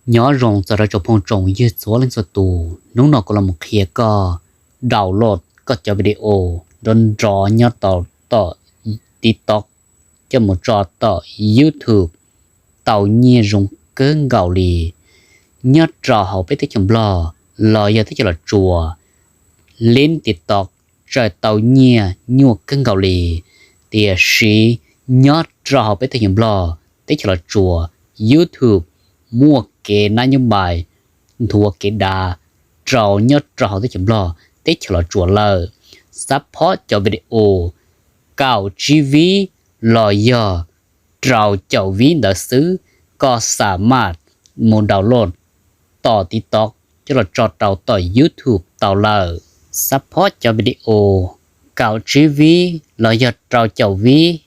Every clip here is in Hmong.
Nyob zoo txog rau tsoom phooj tsoom ywg txhua leej txhua tus, hnub no kuv los mus qhia koj download koj cov video nrov nrov nyob rau tom TikTok coj mus tso tom YouTube tau nyiaj zoo kawg nkaus li. Nyob rau hauv peb teb chaws Nplog los yog teb chaws Los Tsuas, lib TikTok tseem tau nyiaj nyuaj kawg nkaus li. Tiam sis nyob rau hauv peb teb chaws Nplog, teb chaws Los Tsuas, YouTube muaj kev nab nyob npais nthuav kev dav rau nyob rau hauv teb chaws Nplog, teb chaws Los Tsuas lawm. Xab phob cov video kaum tsib vib los yog rau caum vib ntawd xwb, koj xa maj mus download tom TikTok coj los tso rau tom YouTube tau lawm. Xab phob cov video kaum tsib vib los yog rau caum vib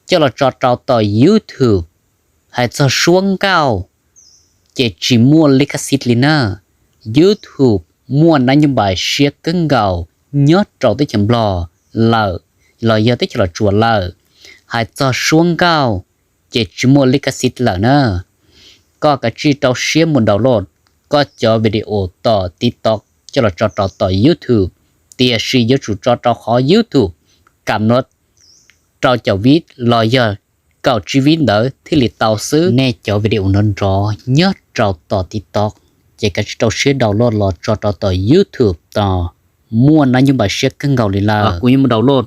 coj los tso rau tom YouTube, hais txog suab nkauj ces tsis muaj lij khab xib li na. YouTube muaj nab nyob npais siab kawg nkaus nyob rau teb chaws Nplog lawm los yog teb chaws Los Tsuas lawm, hais txog suab nkauj ces tsis muaj lij khab xib lawm na. Koj kav tsij rau siab mus download koj cov video tom TikTok coj los tso rau tom YouTube, tiam sis yuav tsum tso rau qhov YouTube kam no rau caum vib los yog kaum tsib vib ntawd thiaj li tau xwb. Nej cov video nrov nrov nyob rau tom TikTok ces kav tsij rau siab download los tso rau tom YouTube tos, muaj nab nyob npais siab kawg nkaus li lawm. Kuv yuav mus download.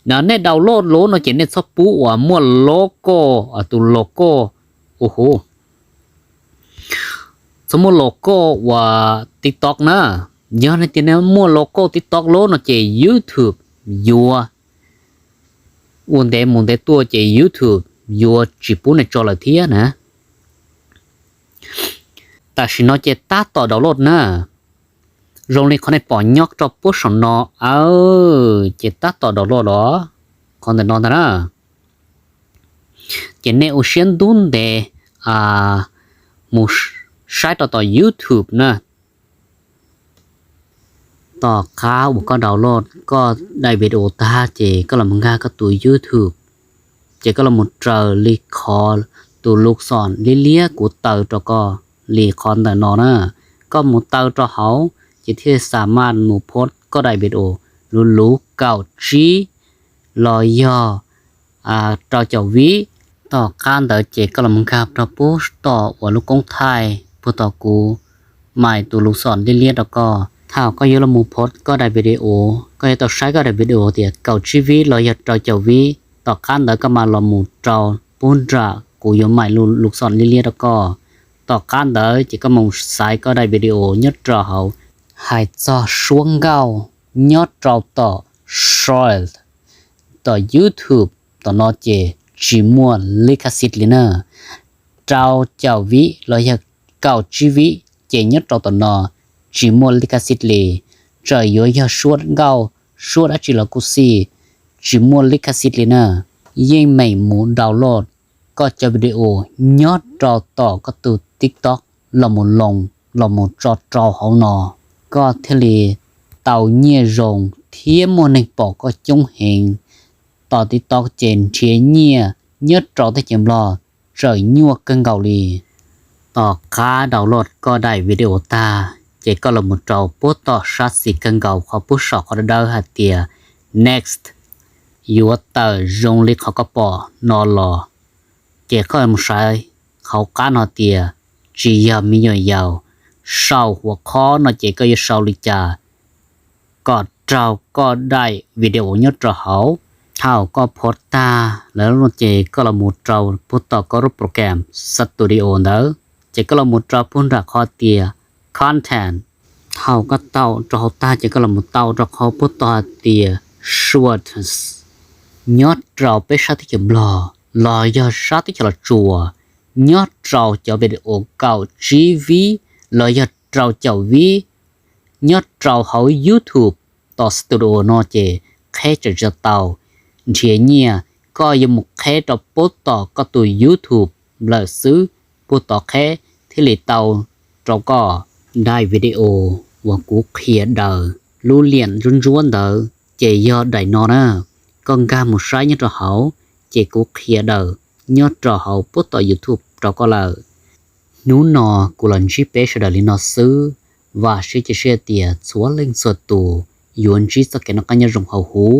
Nej download lawm no ces nej txhob pub uas muaj logo, tus logo, u hu, txhob muaj logo uas TikTok na. Yog nej tias nej muaj logo TikTok lawm no ces YouTube yuav ua ntev mus ntev tuaj ces YouTube yuav tsis pub nej tso lawm thiab na. Tam sim no ces tab tom download na. Zoo li qhov nej pom nyob rau puab saum no, ces tab tom download los qhov ntawm no ntag na. Ces nej ua siab ntub ntev mus saib rau tom YouTube na. Tom qab uas koj download koj daim video tag ces koj los nkag koj tus YouTube, ces koj los mus raws li qhov tus lus xom liab liab kuv taw rau koj li qhov ntawm no na. Koj mus taw rau hauv ces thiaj xa maj mus post koj daim video luv luv kaum tsib los yog rau caum vib. Tom qab ntawd ces koj los nkag rau puag tom uas lub koob thaij puag tom kuv maim tus lus xom liab liab rau koj. Thaum koj yuav los mus post koj daim video, koj yuav tau saib koj daim video tias kaum tsib vib los yog rau caum vib. Tom qab ntawd koj mam los mus rau puag nram kuv yuav maim lus xom liab liab rau koj. Tom qab ntawd ces koj mus xaiv koj daim video nyob rau hauv. Hais txog suab nkauj nyob rau tom short, tom YouTube tom no ces tsis muaj lij khab xib li na. Rau caum vib los yog kaum tsib vib ces nyob rau tom no tsis muaj lij khab xib li. Txawm yuav yog suab nkauj, suab dab tsi los kuj xij, tsis muaj lij khab xib li na. Yeej meem mus download koj cov video nyob rau tom koj tus TikTok los mus loo, los mus tso rau hauv no, koj thiaj li tau nyiaj zoo thiab muaj neeg pom koj coob heev. Tom TikTok ces nrhiav nyiaj nyob rau teb chaws Nplog tseem nyuaj kawg nkaus li. Tom qab download koj daim video tag ces koj los mus rau puag tom sab xis kawg nkaus qhov puag saum qhov dawb dawb hais tias next, yuav tawm zoo li qhov koj pom no los. Ces koj mus saib hauv qab no tias tsis yog me nyuam yaus, sau huam khob no ces koj yuav sau li cas kom raug koj daim video nyob rau hauv. Thaum koj post tag lawm ces koj los mus rau puag tom koj lub program Studio ntawd, ces koj los mus rau puag nram qhov tias content. Thaum koj tau rau hauv tag ces koj los mus tau rau qhov puag tom hais tias shorts. Nyob rau peb sab teb chaws Nplog los yog sab teb chaws Los Tsuas, nyob rau cov video kaum tsib vib los yog rau caum vib nyob rau hauv YouTube tom Studio no ces qheb tseem tsis tau nrhiav nyiaj. Koj yuav mus qheb rau puag tom koj tus YouTube lawm xwb, puag tom qheb thiaj li tau rau koj. Daim video uas kuv qhia daws lub liam ntsuab ntsuab ntawd ces yog daim no na. Koj nkag mus saib nyob rau hauv ces kuv qhia daws nyob rau hauv puag tom YouTube rau koj lawm. Hnub no kuv los ntsib peb sawv daws li no xwb. Vam thiab cia siab tias txhua leej txhua tus yuav ntsib txoj kev noj qab nyob zoo hauv huv.